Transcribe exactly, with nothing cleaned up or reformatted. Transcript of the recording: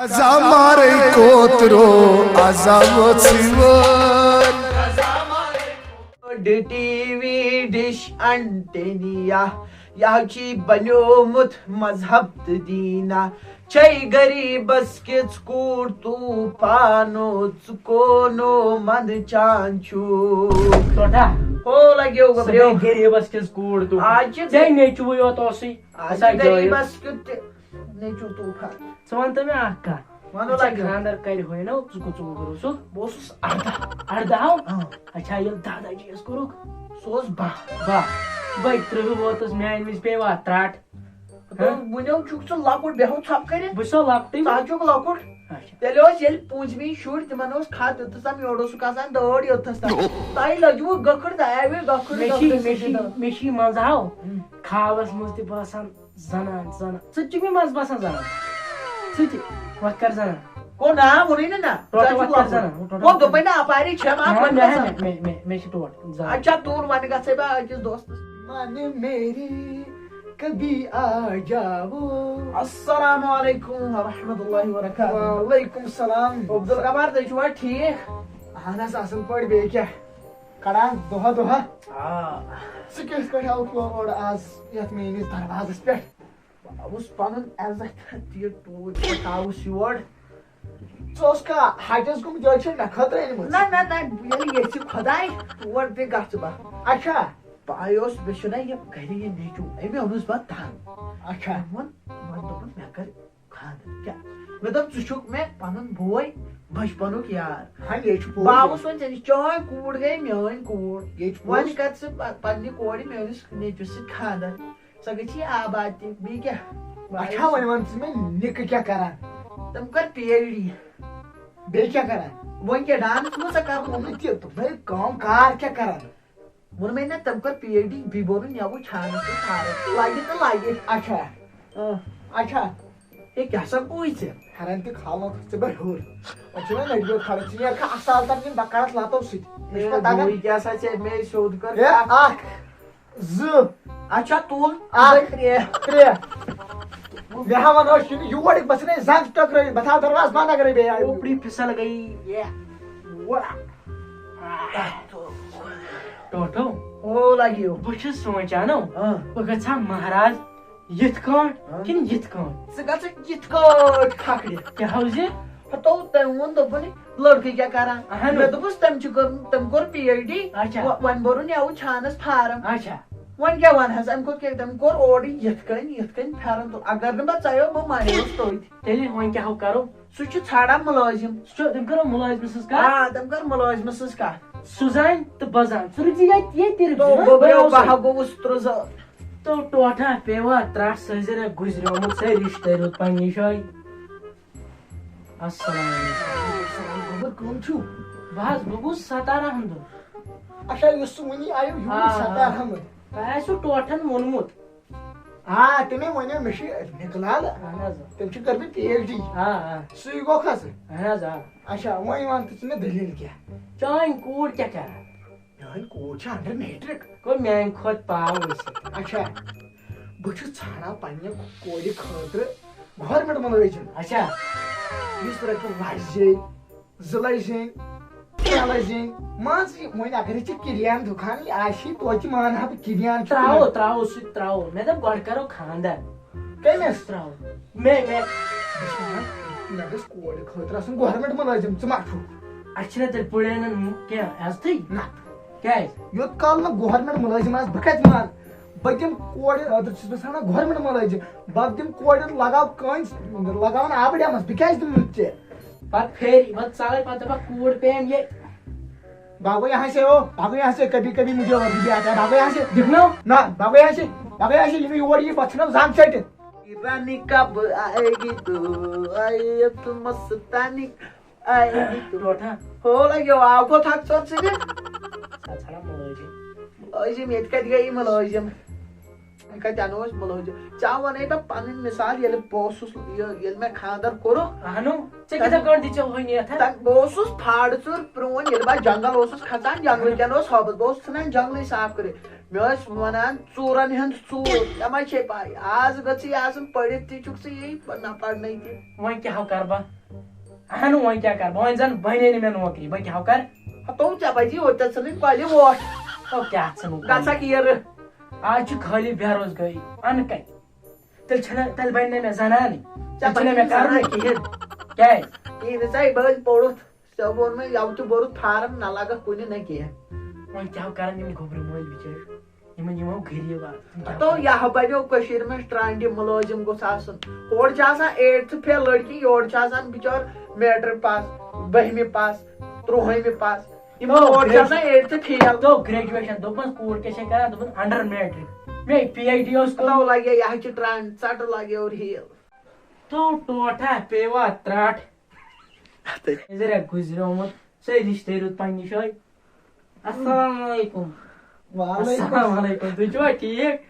زمارے کوترو، ازا وژھِ وٲر۔ D T V dish انٹینیا، یہ چی بنیومت مذہب تہٕ دینا۔ چھے غریبس کِژھ کوٗر طوفانو، ژٕ کونو منٛدچان چھُکھ۔ ٹوٹھا، ہو لگیو ژٕ گبریو۔ گٔے غریٖبس کِژھ کوٗر طوفان۔ آز چھِ ژےٚ نیٚچوٗے یوت اوسُے۔ آز سا چھِ جٲیِز۔ غریبس کیُتھ تہِ نیٚچوٗ طوفان۔ ژٕ وَن تہٕ مےٚ اکھ کتھ۔ وَنو ژےٚ لگیو۔ خانٛدر کرِ ہوے نہ، ژٕ کُس ژوٚوُہ وُہُر اوسُکھ؟ بہٕ اوسُس ارداہ۔ ارداہ؟ اۭں۔ اچھا، ییٚلہِ دادا جی یس کوٚرُکھ؟ سُہ اوس باہ۔ باہ۔ بہٕ ترٕٛہ ووتُس، میانہِ وِزِ پیٚیہِ وَتھ ترٛٹھ۔ دوٚپُن، وُنیو چھُکھ ژٕ لۄکُٹ، بیٚہو ژھۄپہٕ کٔرِتھ۔ بہٕ چھُسو لۄکٹُے۔ ژٕ ہا چھُکھ لۄکُٹ۔ اچھا۔ تیٚلہِ اوس ییٚلہِ پوٗنٛژمہِ شُرۍ، تِمن اوس خط دیُتمُت، یورٕ اوسُکھ آسان دٲر یوٚتتھس تام۔ تۄہہِ لٔجوٕ گٔکھٕڑ، تۄہہِ آیوٕ گٔکھٕڑ، مےٚ چھِ گٔکھٕڑ مےٚ چھِ سۭتۍ۔ مےٚ چھِ منٛزٕ ہاو خوابس منٛز تہِ باسان زنان زنان۔ ژٕ تہِ چھُکھ مےٚ منٛزٕ باسان زنان۔ ژٕ تہِ وۄتھ کر زنان۔ گوٚو نا، ووٚنُے نہٕ نا۔ ٹوٹل ژٕ وۄتھ چھُکھ کر زنان۔ لۄکُٹ۔ گوٚو دوٚپمَے نا اپارے چھےٚ، ما مےٚ وَنہِ مےٚ گژھان۔ مےٚ مےٚ مےٚ چھِ ٹوٹھ زنان۔ اچھا، تُل وۄنۍ گژھے بہٕ أکِس دوستس۔ من میری کبھی آ جاؤ۔ السلام علیکم ورحمۃ اللہ وبرکاتہ۔ وعلیکم السلام۔ عبدالغفار، تُہۍ چھِوا ٹھیٖک؟ اہن حظ، اصل پٲٹھۍ، بیٚیہِ کیٛاہ؟ کڑان دۄہا دۄہا۔ آ۔ ژٕ کِتھ پٲٹھۍ آوُکھ یور آز یتھ میٲنِس دروازس پٮ۪ٹھ؟ بہٕ آوُس پنُن عزت تہِ ٹوٗرۍ پٮ۪ٹھ آوُس یور۔ ژٕ اوسکھا حجس گوٚمُت، یہِ چھِ مےٚ خٲطرٕ أنمٕژ۔ نہ نہ نہ، ییٚلہِ یژھِ خۄداے، تور تہِ گژھٕ بہٕ۔ اچھا۔ بہٕ آیوس، مےٚ چھُنہ یہِ گرِ یہِ نیٚچوٗ، أمۍ اوٚنُس بہٕ تنگ۔ اچھا۔ ووٚن، وۄنۍ دوٚپُن، مےٚ کر خانٛدر۔ کیٛاہ؟ مےٚ دوٚپ، ژٕ چھُکھ مےٚ پنُن بوے، بچپنُک یار۔ ہاں، یہِ چھُ پوٚز۔ بہٕ آوُس وۄنۍ ژےٚ نِش، چٲنۍ کوٗر گٔے میٲنۍ کوٗر۔ یہِ چھُ پوٚز۔ وۄنۍ کر ژٕ پ-، پننہِ کورِ میٲنِس نیٚچوِس سۭتۍ خانٛدر۔ سۄ گٔژھی آباد تہِ، بیٚیہِ کیٛاہ؟ اچھا، وۄنۍ وَن ژٕ مےٚ، نِکہٕ کیٛاہ کران؟ تٔمۍ کٔر پی ایچ ڈی۔ بیٚیہِ کیٛاہ کران؟ وۄنۍ کیٛاہ، ڈانس منٛز سا کرُن؟ ووٚنُے تہِ، دوٚپمَے کٲم کار کیٛاہ کران؟ ووٚنمَے نہ، تٔمۍ کٔر پی ایچ ڈی، بیٚیہِ بوٚرُن یَوٕ چھانَس تہٕ فارم۔ لَگہِ تہٕ لَگہِ۔ اچھا۔ آ۔ اچھا۔ ہے، کیٛاہ سا گوٚوُے ژےٚ؟ ہرن تہِ کھالنَکھ ژٕ بہٕ ہیوٚر۔ وۄنۍ چھُنہ نٔٹۍ بیوٚل کھالان، ژٕ نیرکھا اَصٕل تَتھ کِنہٕ بہٕ کَڑَتھ لَتو سۭتۍ؟ مےٚ چھُ ہے، پَتہ تَگان۔ گوٚوُے کیٛاہ سا ژےٚ؟ مےٚ سیوٚد کٔر ہے، کَتھ۔ اَکھ، زٕ، اچھا، تُل۔ اَکھ، ترٛےٚ۔ ترٛےٚ۔ مےٚ ہا وَنو، أسۍ چھِنہٕ یور بَسان، أسۍ زَنٛگ ٹٔکرٲوِتھ، بہٕ تھاوٕ دروازٕ بنٛد اگرے بیٚیہِ آیہِ۔ اوپڑی پھسل گئی۔ یہ۔ ٹوٹھو، او لگیو۔ بہٕ چھُس سونٛچان، آ۔ بہٕ گژھٕ ہا مہراز یِتھ کٲٹھۍ آ۔ کِنہٕ یِتھ کٲٹھۍ؟ ژٕ گژھکھ یِتھ کٲٹھۍ کھکھرِ۔ کیٛاہ حظ یہِ؟ ہتو تٔمۍ ووٚن، دوٚپُن، لڑکہٕ کیٛاہ کران؟ اہن۔ مےٚ دوٚپُس، تٔمۍ چھُ کوٚرمُت، تٔمۍ کوٚر پی ایچ ڈی۔ اچھا۔ و-، وۄنۍ بوٚرُن یَوٕ چھانس فارم۔ اچھا۔ وۄنۍ کیٛاہ وَنہس؟ أمۍ کوٚر کیٛاہ؟ تٔمۍ کوٚر اورٕ یِتھ کٔنۍ، یِتھ کٔنۍ پھٮ۪رن تُل۔ اگر نہٕ بہٕ ژَیو، بہٕ مَریوس تٔتھۍ۔ تیٚلہِ وۄنۍ کیٛاہ ہو کرو؟ سُہ چھُ ژھانڈان مُلٲزِم۔ سُہ چھُ، تٔمۍ کٔرو مُلٲزمہِ سٕنٛز کَتھ۔ آ، تٔمۍ کٔر مُلٲزمہِ سٕنٛز کَتھ۔ سُزان تہٕ بزان۔ ژٕ رُکزِ ییٚتہِ، ییٚتہِ رُکزِ۔ تو ہاں، گوٚبریو، بہٕ بہٕ آسہٕ۔ ہا گوٚوُس ترٛزٕ۔ تو ٹوٹھا پیوا ترٛٹھ سٔزِرہ گُزریومُت سٲری رِشتہٕ رُت پننہِ جایہِ۔ السلام علیکم۔ گوٚبُر کٕم چھِو؟ بہٕ حظ، بہٕ گوٚوُس ستار احمد۔ اچھا، یُس ژٕ وٕنی آیو، یہِ آ، اوس آ۔ ستار احمد۔ تۄہہِ آسِوٕ ٹوٹھن ووٚنمُت۔ آ، تٔمۍ ووٚنیو، مےٚ چھُ نِکہٕ لال، اہن حظ۔ تٔمۍ چھُ کٔرمٕژ پی ایچ ڈی۔ آ، آ۔ سُے گوٚو کھسہٕ۔ اہن حظ، آ۔ اچھا، وۄنۍ وَن تہٕ ژٕ مےٚ دٔلیٖل کیٛاہ؟ چٲنۍ کوٗر کیٛاہ کران؟ میٛٲنۍ کوٗر چھِ انڈر میٹرک۔ گوٚو میانہِ کھۄتہٕ پاو ٲسِتھ۔ اچھا، بہٕ چھُس ژھانڈان پننہِ کورِ خٲطرٕ گورمنٹ مُلٲزِم، اچھا۔ یُس رۄپیہِ لچھ زینہِ، زٕ لچھ زینہِ، ترٛےٚ لچھ زینہِ۔ مان ژٕ، وۄنۍ اگر یہِ ژےٚ کِریان دُکانٕے آسی، توتہِ مان ہا بہٕ کِریان چھُ تراوو، تراوو، سُہ تہِ تراوو۔ مےٚ دوٚپ گۄڈٕ کرو خانٛدر۔ کٔمِس؟ تراوو۔ مےٚ، مےٚ۔ بہٕ چھُس وَنان، مےٚ گژھِ کورِ خٲطرٕ آسُن گورمنٹ مُلٲزِم، ژٕ ما چھُکھ؟ اَسہِ چھِنہ تیٚلہِ پُڑینَن کینٛہہ عزتٕے۔ نہ۔ کیٛازِ؟ یوٚت کال نہٕ گورمنٹ مُلٲزِم آسہِ، بہٕ کَتہِ مانہٕ؟ بہٕ دِمہٕ کورِ، اوترٕ چھُس بہٕ ژھانڈان گورمنٹ مُلٲزِم، بہٕ دِمہٕ کورِ لگاو کٲنٛسہِ، لگاوَن آبہٕ ڈیمَس، بہٕ کیٛازِ دِمہٕ نہٕ ژےٚ؟ پَتہٕ پھیری، پَتہٕ ژَلَے، پَتہٕ دَپَکھ کوٗر پیم یے۔ بھاگو یہاں سے ہو، بھاگو یہاں سے، کبھی کبھی مجھے اور بھی آتا ہے، بھاگو یہاں سے۔ دِکھ نو۔ نہ، بھاگو یہاں سے، بھاگو یہاں سے، یِم یور یی، پَتہٕ ژھٕنو زنٛگ ژٔٹِتھ۔ رانی کب آئے گی تو آئے تو مستانی آئے گی تو۔ ٹوٹھا۔ ہو لگیو، آو کوٚت ہَکھ ژٕ ژٕ دِ؟ سا ژھانڈا مُلٲزِم۔ مُلٲزِم، ییٚتہِ کَتہِ گٔیہِ مُلٲزِم؟ کتہِ انو أسۍ مُلٲزِم؟ ژےٚ ونے بہٕ پنٕنۍ مثال، ییٚلہِ بہٕ اوسُس، یہِ، ییٚلہِ مےٚ خانٛدر کوٚرُکھ، اہنو، ژےٚ کِتھا کٲٹھۍ دِژیو وۄنۍ یتھ؟ تتہِ بہٕ اوسُس پھاڑٕ ژوٗر پرٛون، ییٚلہِ بہٕ جنگل اوسُس کھژان، جنگلہٕ کٮ۪ن اوس ہوبس، بہٕ اوسُس ژھٕنان جنگلٕے صاف کٔرِتھ۔ مےٚ ٲسۍ ونان ژوٗرن ہُنٛد ژوٗر، ژےٚ ما چھے پاے؟ آز گٔژھٕے آسُن، پٔرِتھ تہِ چھُکھ ژٕ یی، نہ پرنٕے تہِ۔ وۄنۍ کیٛاہ ہو کرٕ بہٕ؟ اہنو، وۄنۍ کیٛاہ کرٕ بہٕ؟ وۄنۍ زن بنے نہٕ مےٚ نوکری، بہٕ کیٛاہ ہو کرٕ؟ ہتو ژےٚ پزی ہوٚتٮ۪تھ ژھٕنٕنۍ کۄلہِ ووٹھ، او کیٛاہ ژھٕنو؟ گژھکھ یِرٕ۔ آز چھِ خٲلی بے روزگٲری، انہٕ کتہِ؟ تیٚلہِ چھنہٕ، تیٚلہِ بنہِ نہٕ مےٚ زنانٕے، ژےٚ تیٚلہِ چھُنہٕ مےٚ پزی زنان کرنُے۔ کِہیٖنۍ۔ کیٛازِ؟ کِہیٖنۍ نہٕ، ژےٚ بٔلۍ پوٚرُتھ، ژےٚ ووٚن مےٚ یَوٕ تہِ بوٚرُتھ فارم، نہ لگکھ کُنہِ نہ کینٛہہ۔ وۄنۍ کیٛاہ کرن یِم گوٚبرٕ مٲلۍ بِچٲرۍ؟ یِمن یِمو غریٖب آ، تِم کیٛاہ تو کرن؟ یہِ ہا بنیو کٔشیٖرِ منٛز ٹرٛانڈِ مُلٲزِم گوٚژھ آسُن۔ ہورٕ چھِ آسان ایٹتھٕ فیل لڑکی، یورٕ چھِ آسان بِچور میٹرک پاس، بٔہمہِ پاس، ترٛوہمہِ پاس۔ یِم تو ہورٕ چھِ گریجو- آسان ایٹتھٕ فیل۔ تو گریجویشن دوٚپمَس کوٗر کیٛاہ چھےٚ کران؟ دوٚپُن انڈر میٹرک۔ مےٚ پی ایچ ڈی اوس کوٚرمُت۔ تو لگے یہِ ہا چھِ ٹرٛانڈ، ژٹہٕ لگے اور ہیل۔ تو ٹوٹھا پیوا ترٛٹھ۔ ذرا گُزریومُت۔ سُے رِشتہٕ روٗد پننہِ جایہِ۔ السلام علیکم۔ السلام علیکم، تُہۍ چھِوا ٹھیٖک؟